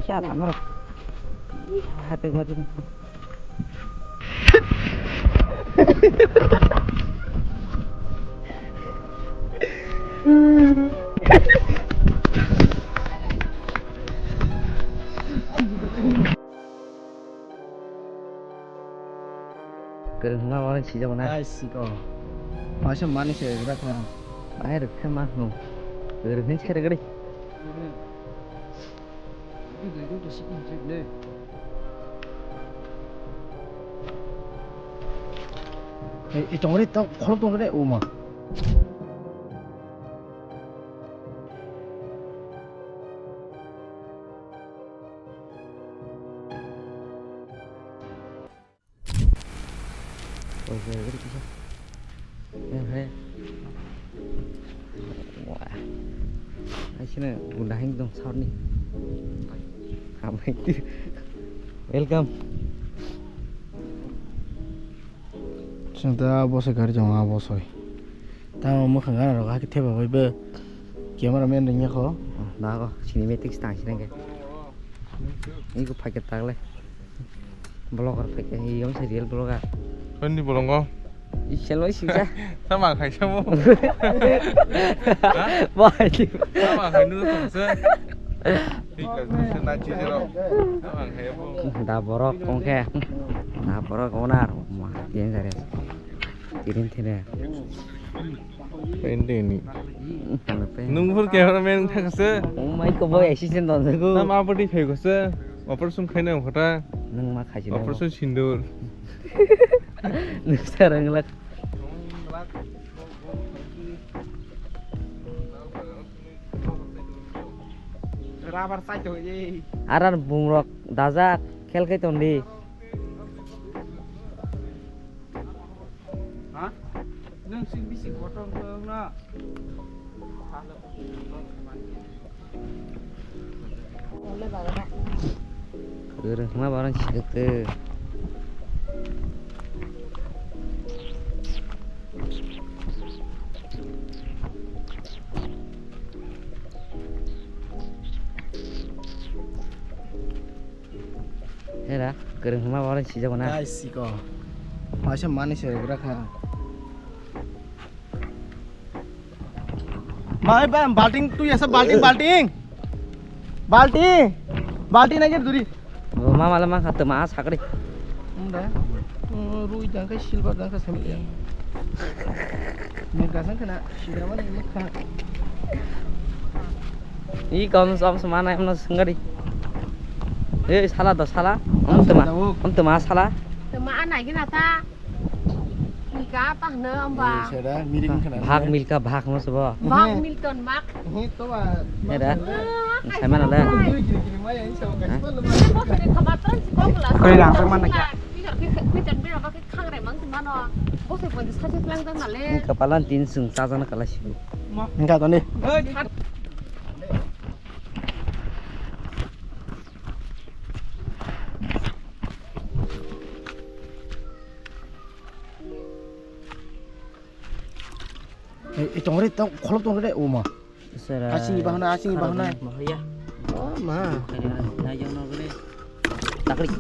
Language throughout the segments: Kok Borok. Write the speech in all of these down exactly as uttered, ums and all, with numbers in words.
Siya, tama. Hati mati. Kwrwngma oro sijak na. Ai siko. Masa mani se rak na. Ai rwkhe ma hwnwi. Kwrwngni se rwgwi. Ei, ei, tongre, tong, khorok tongre, o ma. Wah. Asina gunda heng dong sauni. Welcome. Santa bosai gari jong a bosai. Tamo mwkhang gana rok hakhe theba bai bo. Camera man ringya kho. Nago cinematic tang sinengke. Iko packet tagle. Vlogger packet, iyom se real vlogger. Honni bolongo. Iselo singsa. Sama khaisa mo. Boy. Sama khainu tongse. Thik ase, se na chijero. Sama khaibo. Da borok kongke. Da borok onar. Dangerous. Tirin thene. Nung phur cameraman thakse. Oh my God, boy, assistant don jago. Nam abadi phai gose. Operation khaina khota. Nung ma khaji. Operation sindur. Nung sarang lak. Rubber side to ye. Aran bungrok dajak khel khai tondi. Ha? Nung sing bisi kotor ko na. Kwrwngma borok sikte. Hera, kwrwngma borok sijago na. Guys, siko. Masa mani se gra kha. Mai ba balting tu yasa balting balting. Balting. Balting nagir duri. Mama le ma khato ma sakri. Unda. Rui dangka silver dangka sami ya. Ni gasang kena sidra mana ini kha. I kom som semana em no sengari. Eh sala do sala. Om tema. Om tema sala. Tema anai gina ta. Milka ta hwno, amba. Eh, sera, mirik wngkha na? Bhag milka, bhag hwnwi se bo. Bhag milton mak. He, to ba. Era. Saimano le. Dui kiri kiri maya, ini sama kasih mana? Koi rang sak mana kya? Ni kapalan tin sung ta jana kala sibu. Enggak, Tony. Eh, eh, tongre, tong, kholop tongre, o ma. Sera. Asing iba hana, asing iba hana. Mahaya. O ma. Kaya, na yang no gre. Taklik.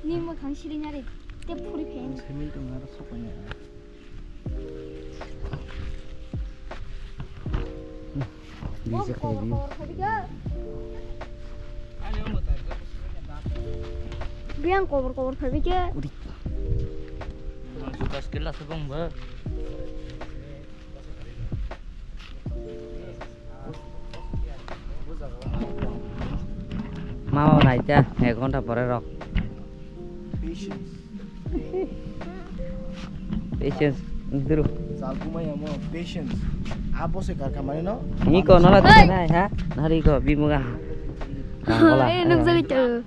Ni mo khang siri nyari. Te phuri phen. Semin tong ngar sokanya. Bisa kayak gini. Biang kobor kobor phabi ke. Juta skill lah sebong ba. Mama naita, ek ghonta pore rok. Patience. Patience, duru. Salpuma yamo patience. Abo se karka mani no. Ni ko nola tene nai ha? Nari ko bimuga. Nanggola. Eh, nung jagoi to.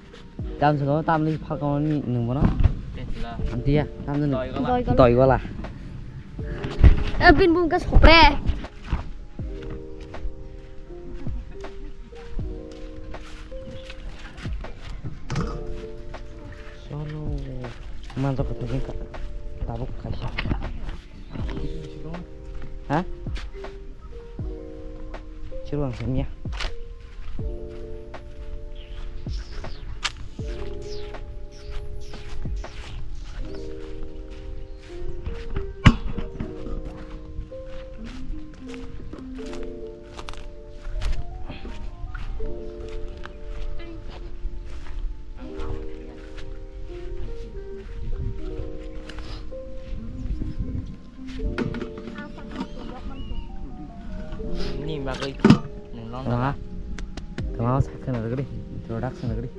Tam se ko tam ni phak ko ni nung bono. Antia, tam ni. Doi gola. Doi gola. Eh, bin bung ka sokre. Solo. Manjak kotho jengka. Tabuk kaisa. Ha? Ruang semiya. Ni bagwi nung long. Tama, tama, sakhe na rwgdi, introduction rwgdi.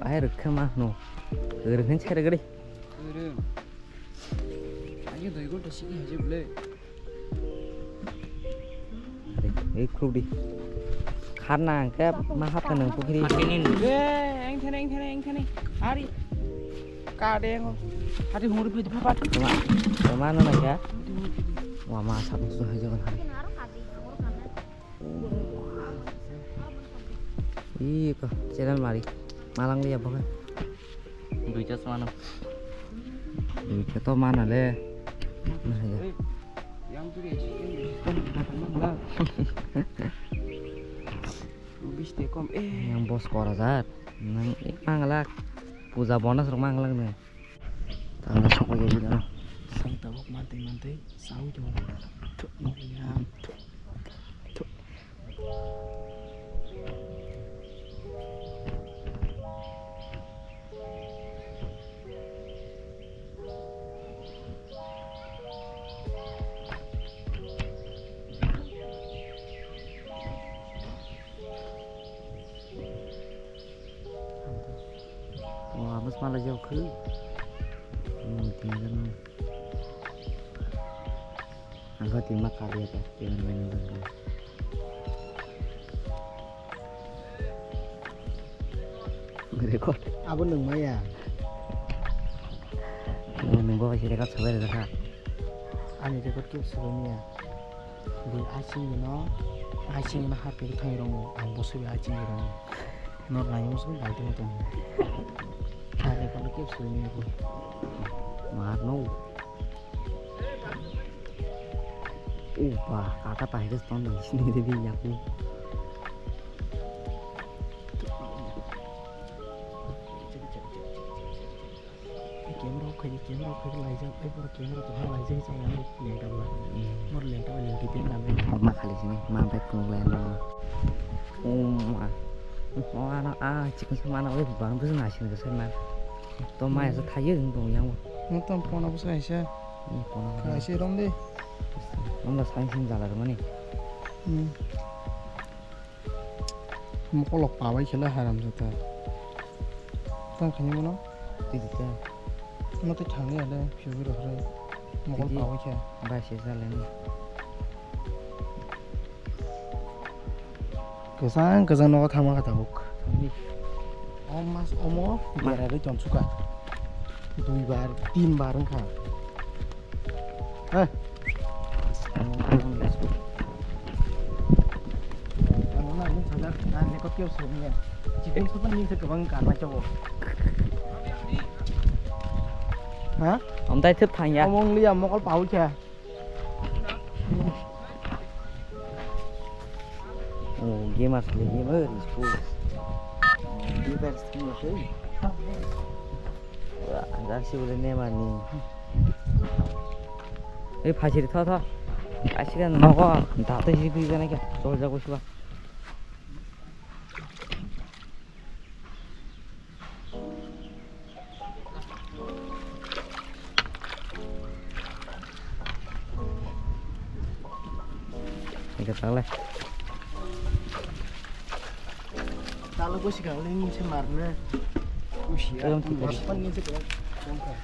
Bahai rwkhe ma no. Rwkhe sai rwgdi. Rwng. Ayo dui ghonta sigi haje bole. Ei, khuluk di. Kharna hwnkhe ma hapkha nwng pukhri. Hati ni. Eh, eng thani, eng thani, eng thani. Ari. Ka de ngo. Hati hungri phi pha pat. Tama, tama no naikha. Wa ma sap su hai jagan hari. Ih, ko channel mari. Malang liya bokai. Duita se mano. Duita to mano le. Yang tu dia. Bis te kom eh. Yang bos kora jat. Nang eh manglak. Puja bonus rok manglak ne. Tangna sokoi ya bidana. Sang tabok mantei mantei sawi tong. Thuk no ya. Thuk. Thuk. Oh, abos malai jauh khe. Hmm, tinggal. Ang kha tingma kaliya ta, tinggal main tinggal. Record. Abo nung maya. Nung bo hai record sabai rwkha. Ani record khe sabai maya. Bui asing no, asing no hapri thai rongo, ang bo sabai asing rongo. Nor nai mo sabai balti mo tong. Ani ko ke sui ni ko. Mar no. Upa, kata pahai ke ton sini de bi yaku. Camera off khai di, camera off khai di, laijak, ai, boro camera tongha laijak, chaya, lengkha bla. Hmm. Boro lengkha bla, lengkha bla, lengkha bla. Hokma khali sini, ma bai phunuk lai no. Oh, ma. Oh, ano, ah, chikon sa mana, oi, bang, bus na sini, sa ma. To ma ya sa thayo, yung dong yang. Mo tam pona bus ai sa. Ni pona. Khai se rom de. Rom da sai sin jala mani. Hmm. Mokolok pabai khela haram jata. Tang khani mono? Tidi ta. No te thangni ale, phiyo biro hore. Mokol pabai khe. Bai se jale ni. Kwchang kwchang nogo thangma kha tabuk. Thangni. O mas omo bera rwi tong suka. Dui bar, tin bar wngkha. Hei. Ang na ni sajak, na ni kok kyo sung ya. Chikung sapan ni se kwbang karna kyo. Ha? Amtai thep thang ya. Omong liya mokol pau kya. Oh, gamer le gamer is cool. Gamer is cool. Wah, gak sih boleh nema ni. Ei, phaisiri tho, tho. Asika nogo, date si twi jana kya, chol jago siba. Ika tale. Talo ko sika le ni se marne. Usia. Em, kita. Pan ni se ko.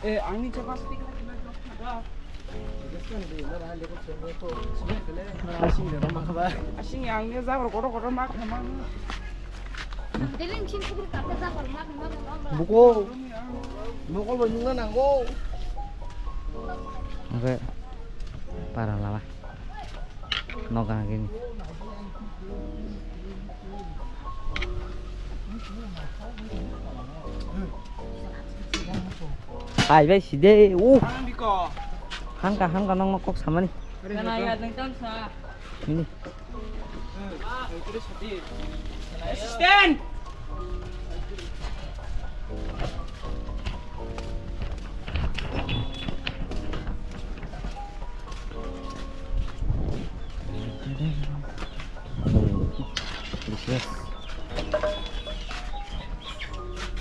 Eh, ani cepat sedikit lagi. Asing ya, ang ni jabar kotor kotor mak hamang. Buko. Mokol bo nungna nango. Oke. Parang lama. Noga gini. Hai bai side. Uh. Ang biko. Hanka, hanka nokno kok samani. Kana ya dengtam sa. Ini. Assistant.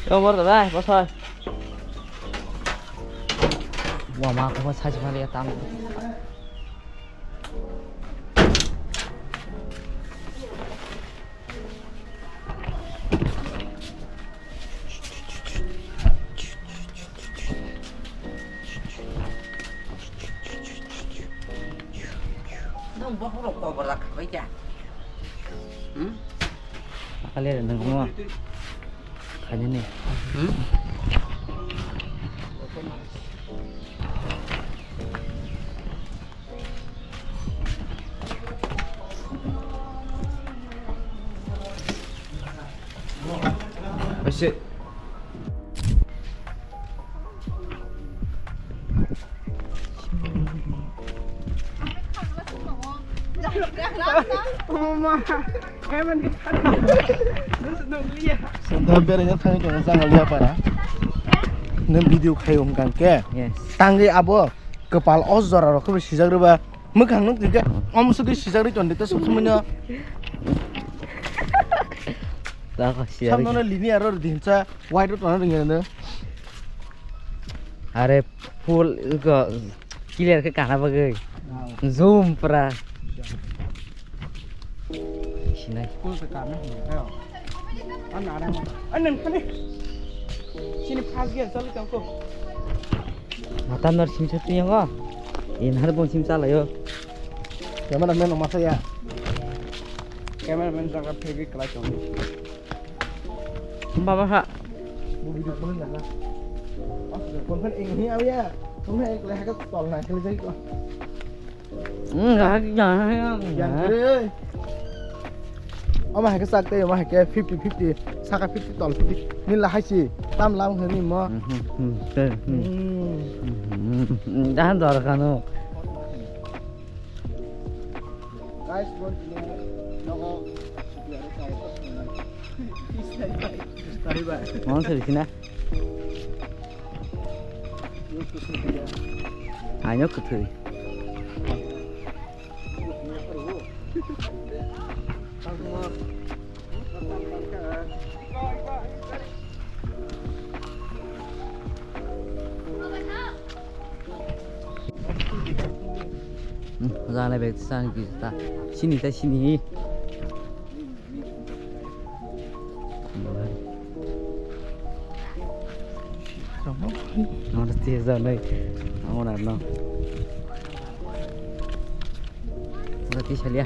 Yo, mor da bai, bosor. Wa ma ko sa sa ya tam. Nwng bohrok kobor da khabai kha. Hmm? Akali nwng mo. Khaini ni. Hmm? Ese. Santa beraina thangwi tongo Jangalia para. Nwng video khai wng kang khe. Yes. Tangwi abo kwpal o jora rok khe sijak rwba. Mwkhang nuk dikhe omo sugwi sijak rwi tongdi ta sub sumui no. Samno no lini aro dinsa wide rwi tongna rwngya no. Are full go clear khe kana bagwi. Zoom pura. Sinai. Full se kana. An ara ma. An nang kani. Sini phas gya sal tang ko. Mata nor simsa tu yang ko. In har bong simsa layo. Cameraman no masa ya. Cameraman jaga phegi kala chong. Baba ha. Bu video phone jaga. Phone phone ing hi aw ya. Phone ing le ha ka tol na khel jai ko. Hmm, ha, ha, ha, ha. Yang kere. Omo hai khe sak tei, omo hai khe fifty fifty, saka fifty tol fifty. Nini la hai si, tam lam hwnwi mo. Hmm, hmm, hmm, hmm. Hmm. Hmm, hmm, hmm. Dahan dor kanu. Guys, bon, ini nogo. Stari bai. Stari bai. Mon seri sina. Ayo kwthwi. Hmm, jana bek sani kisa. Sini ta sini. Ang udah tiada nih. Ang udah no. Udah tiada ya.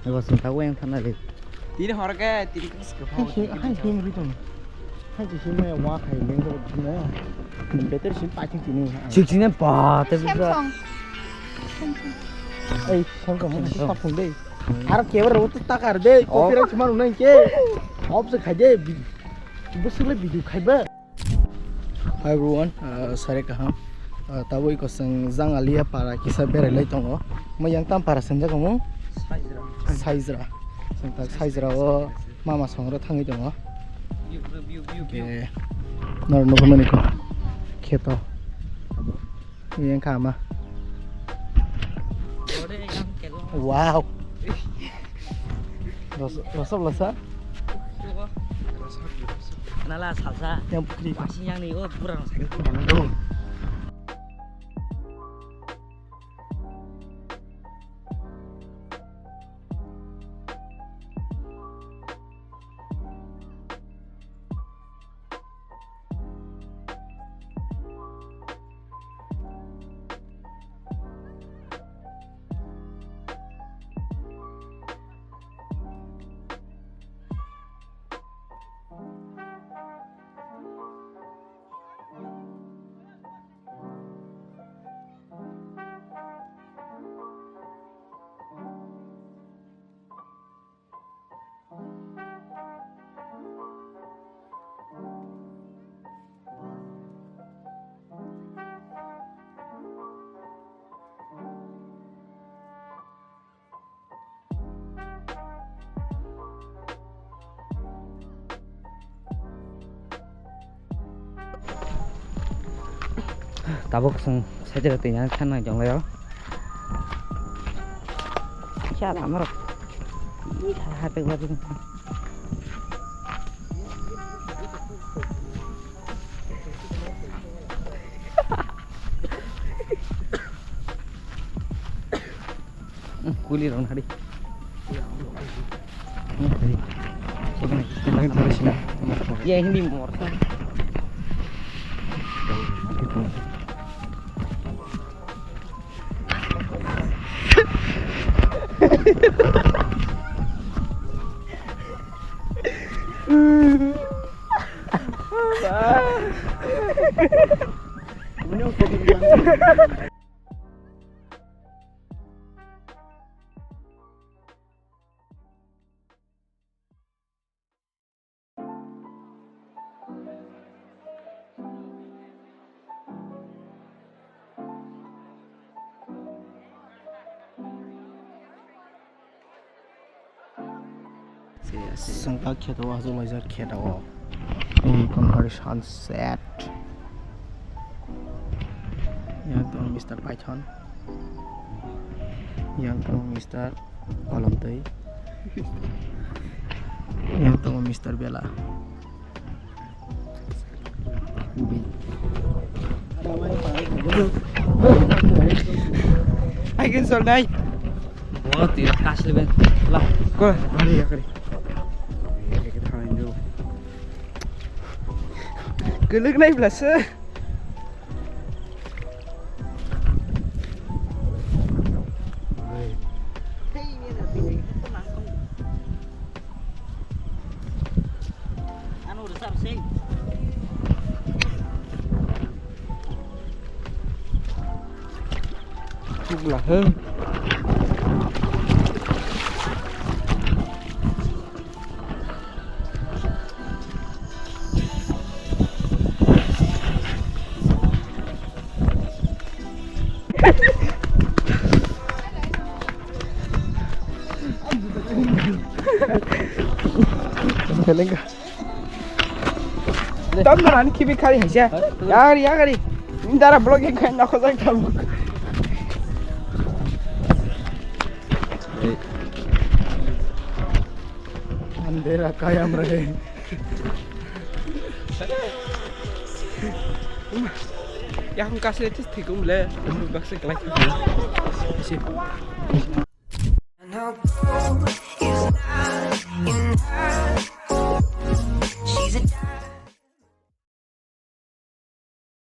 Ego sing tahu yang sana deh. Tini hor ke, tini kris ke phau. Hai, hai, him ri tong. Hai, si him ya, wa khai leng ko na. Better sim pa ching tini. Chik ching ne pa te. Samsung. Ei, Samsung mo ta phung dei. Aro kebar ro ta kar dei. Oh. Copyright man unai ke. Off se khai dei. Busuk le video khai ba. Hi everyone, uh, sare kaham. Uh, tabuk iko chwng Jangalia para kisa berai lai tongo. Mo yang tam para swngjak omo? Saizra. Saizra. Chwng tak Saizra o mama songra thangwi tongo. View, view, view, view, view. Ke nor nukmani ko kheto. Yang kama. Wow. Ros-, rosok lasa? Nala salsa. Yang pukri. Masih yang ni, oh, kurang sakit. Tabuk chwng side o twi nang thang nai jonglaio. Kya lama rok. Ih, ha, ha, ha, ha. Kuli rong hari. Ya, hindi mo. Sengkak kheto o, achuk laijak kheto o. Tini kon hari sunset. Yang tongo Mister Python. Yang tongo Mister Kolomtwi. Yang tongo Mister Bela. Hai, kin sol nai. Bo twi kasle ben. La. Ko, hari ya kari. Kelek nai blase. Thuk la hwn. Belengka. Tam na ani khibi khari haisa. Yagari, yagari. Ini dara vlog yang kayak nak kau tak tahu. Andhera kayam rahe. Yang kasih itu tikum le, baksa kelak.